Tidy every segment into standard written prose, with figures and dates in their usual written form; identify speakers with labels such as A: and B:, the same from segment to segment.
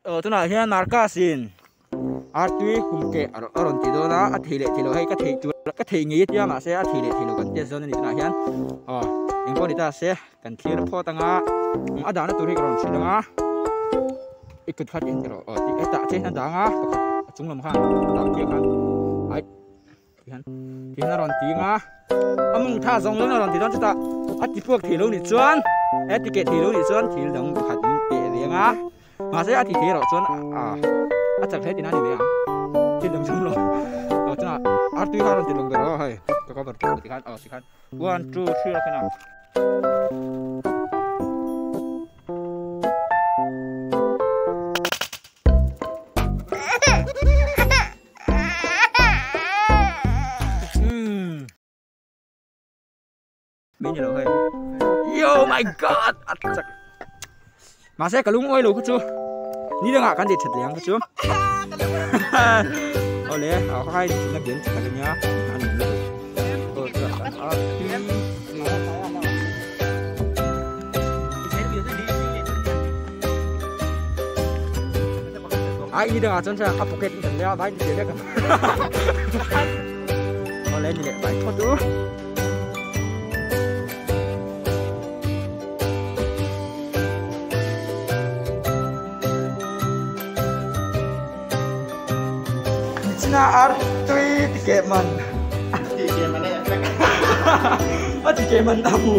A: Aw tunah hian Marcus in artui hum keh a rawn ti dawn a, a thei leh thei lo hei ka theih tur ka thei ngei atia mahse a thei leh thei lo kan test dawn a ni tunah hian aw engpawh ni ta se kan thlir phawt anga a dahna tur hi ka rawn hrilh anga i kut kha ti hian rawh aw tih hetah chiah hian a dang a pakhat a chung lam khan dah chiah khan ai ti hian ti hian a rawn ti anga a mawng tha zawng zawng a rawn ti dawn chutah a ti puak thei lo nih chuan he ti keh thei lo nih chuan thil dang pakhat in pe ve anga mahse a ti thei erawh chuan ah a chak hle tihna a ni mai ang thil dang zawng lo aw chungah artui kha a rawn ti lawng ber aw hei ka cover tawh ti khan aw ti khan one two three a khen a. Min ni lo hei. Yo my god! A chak. Mahse ka lungawi lo khu chu. Ni dangah kan ti that leh ang khu chu. Awle, a khai na game that tak ania. A nuam lutuk. Aw chuan a Ai ni dangah chuan a pocket in kan leh a vai ni leh ka. Awle ni leh vai phawt u. China ar tui ti ke man.
B: Ti ke man e.
A: A ti ke man a mu.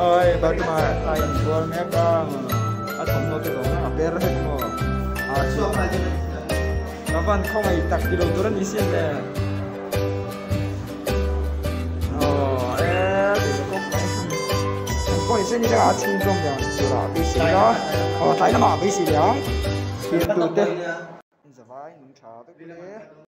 A: Oi, Batma ai inbual mek a, a thawmhnaw te zawng a per het maw? A Ka van khawngaih tak ti lo tur a ni sin le. Aw e ti lo kawp mai. An pawh in ni a chhung zawm liang tur ah beisei a. Aw tlai lamah beisei liang. Thlir tu te. Zavai nung tha vek le.